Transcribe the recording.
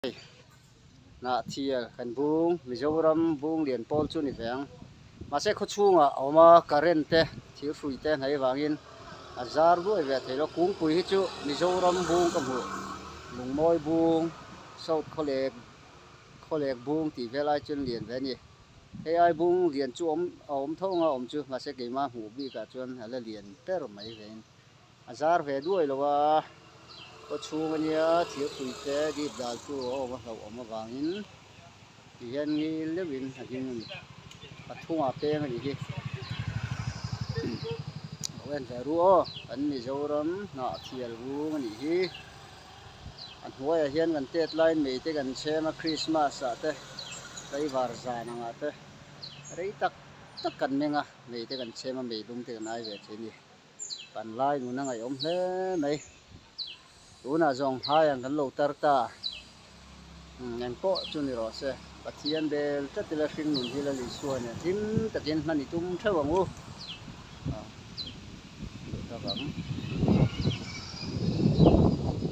Hei Hnahthial kan bung Mizoram bung lian pawl chu ni ve ang. Mahse khawchhungah a awm a current te thirhrui te hnai vangin a zar duai ve thei lo. Kungpui hi chu Mizoram bung ka hmuh Lungmawi bung South khawlek khawlek bung tih vel ai chuan lian ve a ni. Hei ai bung lian chu awm a awm tho anga awm chu mahse keimah hmuh bikah chuan a la lian ber mai vein. A zar ve duai lo a, khaw chhung a nia thirpui te dip dal tu a awm a hlauhawm avangin ti hian ngil deuhin a ding a ni. Pathumah peng a nih hi. Lo en ve ru aw, kan Mizoram hnah thial vung a nih hi. A hnuaiah hian kan tet laiin mei te kan chhem a, Christmas ah te tlaivar zan angah te rei tak tak kan meng a, mei te kan chhem a, mei lum te kan ai ve thei a ni. Kan lai nun a ngaihawm hle mai. Tunah zawng hai ang kan lo tar ta. Eng pawh chu ni rawh se. Pathian bel tlat ila hring nun hi Lal Isua nen hlim takin hman i tum theuh ang u. Duh tak ang.